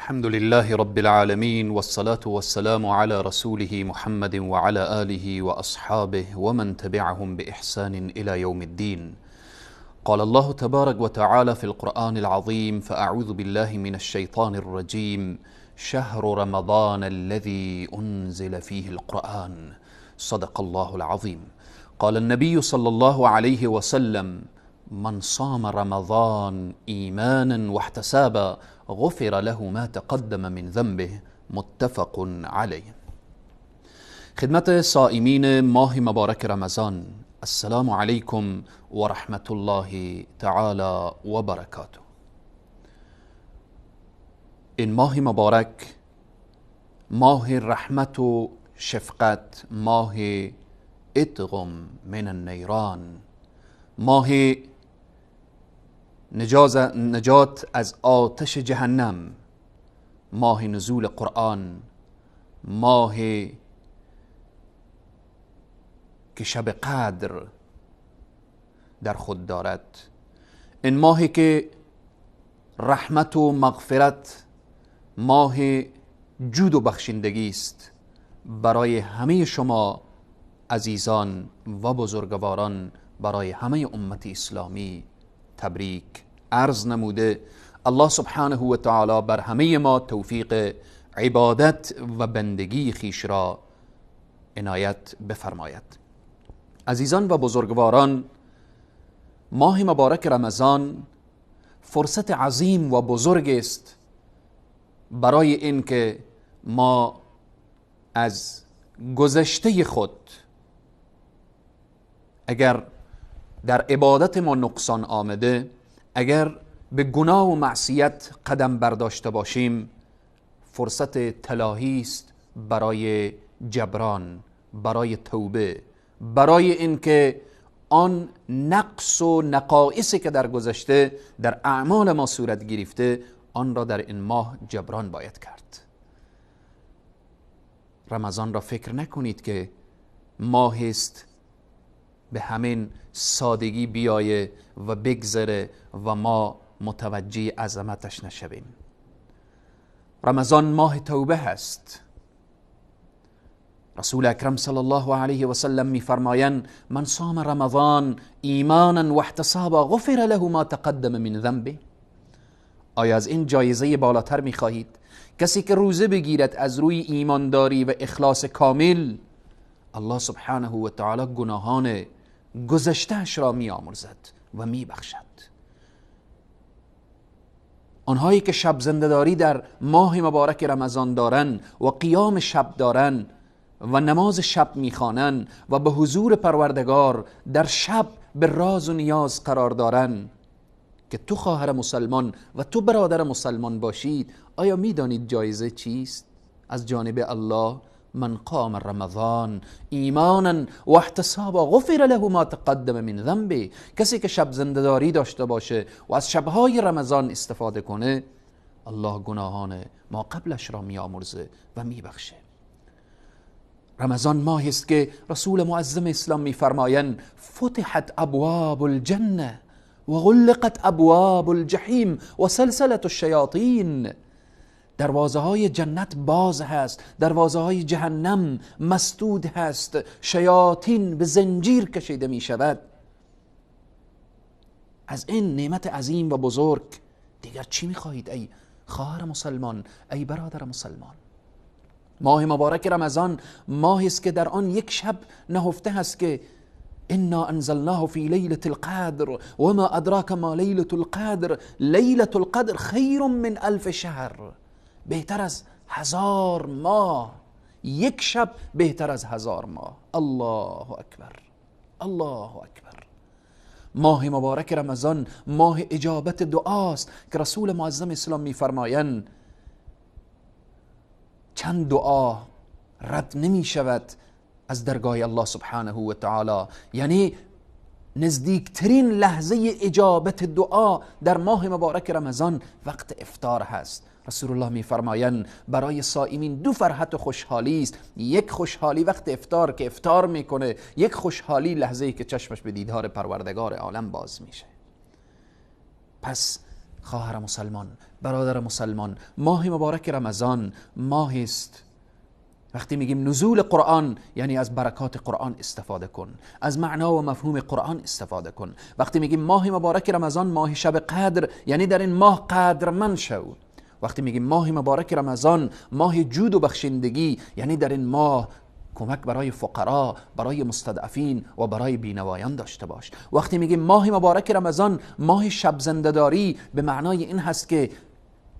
الحمد لله رب العالمين، والصلاة والسلام على رسوله محمد وعلى آله وأصحابه ومن تبعهم بإحسان إلى يوم الدين. قال الله تبارك وتعالى في القرآن العظيم: فأعوذ بالله من الشيطان الرجيم، شهر رمضان الذي أنزل فيه القرآن. صدق الله العظيم. قال النبي صلى الله عليه وسلم: من صام رمضان إيمانا واحتسابا غفر له ما تقدم من ذنبه. متفق عليه. خدمت صائمین ماه مبارک رمضان، السلام علیکم و رحمت الله تعالی و برکاته. این ماه مبارک، ماه رحمت و شفقت، ماه ادغم من النیران، ماه نجات از آتش جهنم، ماه نزول قرآن، ماه که شب قدر در خود دارد، این ماهی که رحمت و مغفرت، ماه جود و بخشندگی است برای همه شما عزیزان و بزرگواران، برای همه امت اسلامی تبریک عرض نموده. الله سبحانه و تعالی بر همه ما توفیق عبادت و بندگی خیش را عنایت بفرماید. عزیزان و بزرگواران، ماه مبارک رمضان فرصت عظیم و بزرگ است برای اینکه ما از گذشته خود، اگر در عبادت ما نقصان آمده، اگر به گناه و معصیت قدم برداشته باشیم، فرصت طلاهی است برای جبران، برای توبه، برای اینکه آن نقص و نقائصی که در گذشته در اعمال ما صورت گرفته، آن را در این ماه جبران باید کرد. رمضان را فکر نکنید که ماه است به همین سادگی بیایه و بگذره و ما متوجه عظمتش نشویم. رمضان ماه توبه هست. رسول اکرم صلی الله علیه و سلم میفرمایند: من صام رمضان ایمانا و احتسابا غفر له ما تقدم من ذنبه. آیا از این جایزه بالاتر میخواهید؟ کسی که روزه بگیرد از روی ایمانداری و اخلاص کامل، الله سبحانه و تعالی گناهان گذشته‌اش را میآمرزد و میبخشد. آنهایی که شب زنده‌داری در ماه مبارک رمضان دارند و قیام شب دارند و نماز شب میخوانند و به حضور پروردگار در شب به راز و نیاز قرار دارند، که تو خواهر مسلمان و تو برادر مسلمان باشید، آیا میدانید جایزه چیست از جانب الله؟ من قام رمضان ایمانا و احتسابا غفر له ما تقدم من ذنبه. کسی که شب زنده‌داری داشته باشه و از شبهای رمضان استفاده کنه، الله گناهان ما قبلش را میآمرزه و میبخشه. رمضان ماهی است که رسول معظم اسلام میفرمایند: فتحت ابواب الجنه و غلقت ابواب الجحیم و سلسله الشیاطین. دروازه های جنت باز هست، دروازه های جهنم مسدود هست، شیاطین به زنجیر کشیده می شود. از این نعمت عظیم و بزرگ دیگر چی می خواهید ای خواهر مسلمان، ای برادر مسلمان؟ ماه مبارک رمضان ماهی است که در آن یک شب نهفته هست که انا انزلناه فی لیلة القدر وما ادراک ما لیلة القدر لیلة القدر خیر من الف شهر. بهتر از 1000 ماه، یک شب بهتر از 1000 ماه. الله اکبر، الله اکبر. ماه مبارک رمضان ماه اجابت دعاست که رسول معظم اسلام میفرمایند چند دعا رد نمی شود از درگاه الله سبحانه و تعالی. یعنی نزدیکترین لحظه اجابت دعا در ماه مبارک رمضان وقت افطار هست. رسول الله میفرمایند برای صائمین دو فرحت و خوشحالی است، یک خوشحالی وقت افطار که افطار میکنه، یک خوشحالی لحظه‌ای که چشمش به دیدار پروردگار عالم باز میشه. پس خواهر مسلمان، برادر مسلمان، ماه مبارک رمضان ماه است. وقتی میگیم نزول قرآن یعنی از برکات قرآن استفاده کن، از معنا و مفهوم قرآن استفاده کن. وقتی میگیم ماه مبارک رمضان ماه شب قدر، یعنی در این ماه قدرمند شو. وقتی میگیم ماه مبارک رمضان ماه جود و بخشندگی، یعنی در این ماه کمک برای فقرا، برای مستضعفین و برای بینوایان داشته باش. وقتی میگیم ماه مبارک رمضان ماه شب زنده‌داری، به معنای این هست که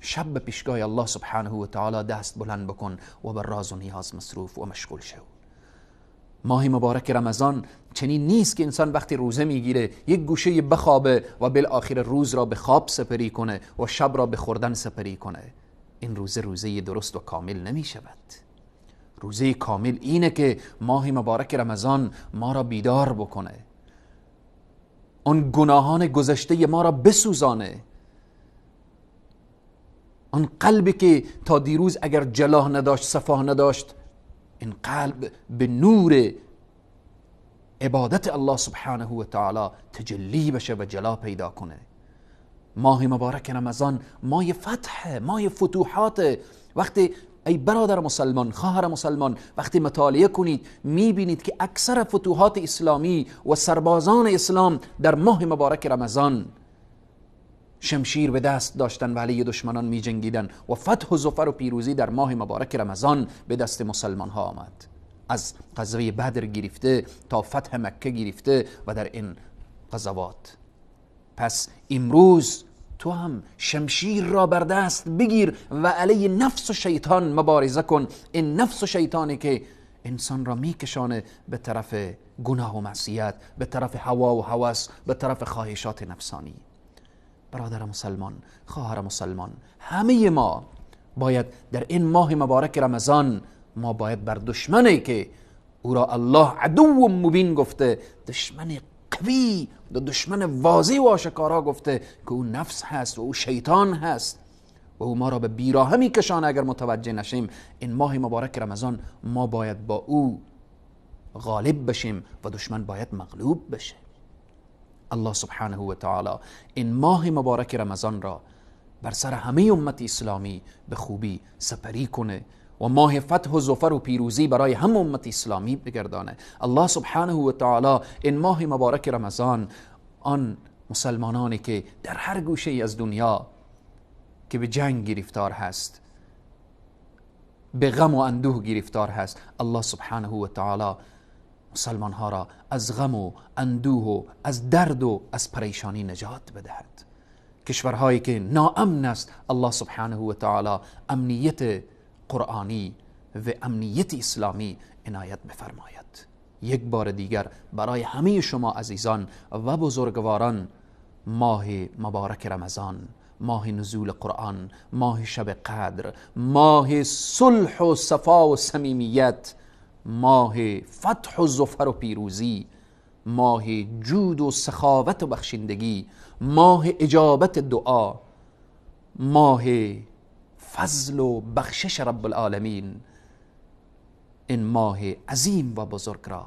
شب به پیشگاه الله سبحانه و تعالی دست بلند بکن و بر راز و نیاز مصروف و مشغول شو. ماه مبارک رمضان چنین نیست که انسان وقتی روزه میگیره یک گوشه بخوابه و بالآخر روز را به خواب سپری کنه و شب را به خوردن سپری کنه. این روزه روزه درست و کامل نمی شود. روزه کامل اینه که ماه مبارک رمضان ما را بیدار بکنه، آن گناهان گذشته ما را بسوزانه، آن قلبی که تا دیروز اگر جلاه نداشت، صفاه نداشت، این قلب به نور عبادت الله سبحانه و تعالی تجلی بشه و جلا پیدا کنه. ماه مبارک رمضان ماه فتح، ماه فتوحات. وقتی ای برادر مسلمان، خواهر مسلمان، وقتی مطالعه کنید میبینید که اکثر فتوحات اسلامی و سربازان اسلام در ماه مبارک رمضان شمشیر به دست داشتن و علیه دشمنان می جنگیدن و فتح و ظفر و پیروزی در ماه مبارک رمضان به دست مسلمان ها آمد. از غزوه بدر گرفته تا فتح مکه گرفته و در این غزوات. پس امروز تو هم شمشیر را بر دست بگیر و علیه نفس و شیطان مبارزه کن. این نفس و شیطانی که انسان را میکشانه به طرف گناه و معصیت، به طرف هوا و هوس، به طرف خواهشات نفسانی. برادر مسلمان، خواهر مسلمان، همه ما باید در این ماه مبارک رمضان ما باید بر دشمنی که او را الله عدو مبین گفته، دشمن قوی و دشمن واضح و آشکارا گفته که او نفس هست و او شیطان هست و او ما را به بیراهه میکشانه اگر متوجه نشیم. این ماه مبارک رمضان ما باید با او غالب بشیم و دشمن باید مغلوب بشه. الله سبحانه و تعالی این ماه مبارک رمضان را بر سر همه امت اسلامی به خوبی سپری کنه و ماه فتح و ظفر و پیروزی برای هم امت اسلامی بگردانه. الله سبحانه و تعالی این ماه مبارک رمضان آن مسلمانانی که در هر گوشه ای از دنیا که به جنگ گرفتار هست، به غم و اندوه گرفتار هست، الله سبحانه و تعالی مسلمان ها را از غم و اندوه و از درد و از پریشانی نجات بدهد. کشورهایی که ناامن است، الله سبحانه و تعالی امنیت قرآنی و امنیت اسلامی عنایت بفرماید. یک بار دیگر برای همه شما عزیزان و بزرگواران ماه مبارک رمضان، ماه نزول قرآن، ماه شب قدر، ماه صلح و صفا و صمیمیت، ماه فتح و ظفر و پیروزی، ماه جود و سخاوت و بخشندگی، ماه اجابت دعا، ماه فضل و بخشش رب العالمین، این ماه عظیم و بزرگ را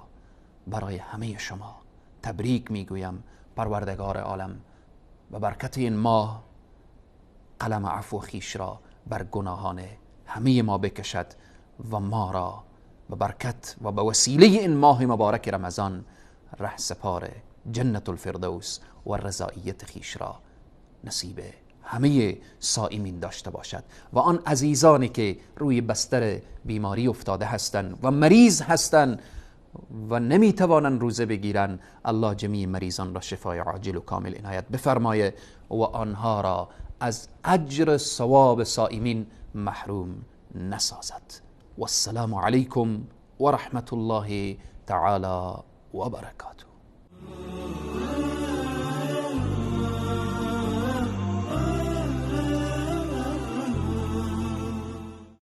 برای همه شما تبریک میگویم. پروردگار عالم و برکت این ماه قلم عفو خویش را بر گناهان همه ما بکشد و ما را به برکت و به وسیله این ماه مبارک رمضان ره سپار جنت الفردوس و رضاییت خویش را نصیب همه صائمین داشته باشد. و آن عزیزانی که روی بستر بیماری افتاده هستند و مریض هستند و نمیتوانند روزه بگیرند، الله جمیع مریضان را شفای عاجل و کامل عنایت بفرمایه و آنها را از اجر ثواب صائمین محروم نسازد. والسلام علیکم و رحمت الله تعالی و برکاته.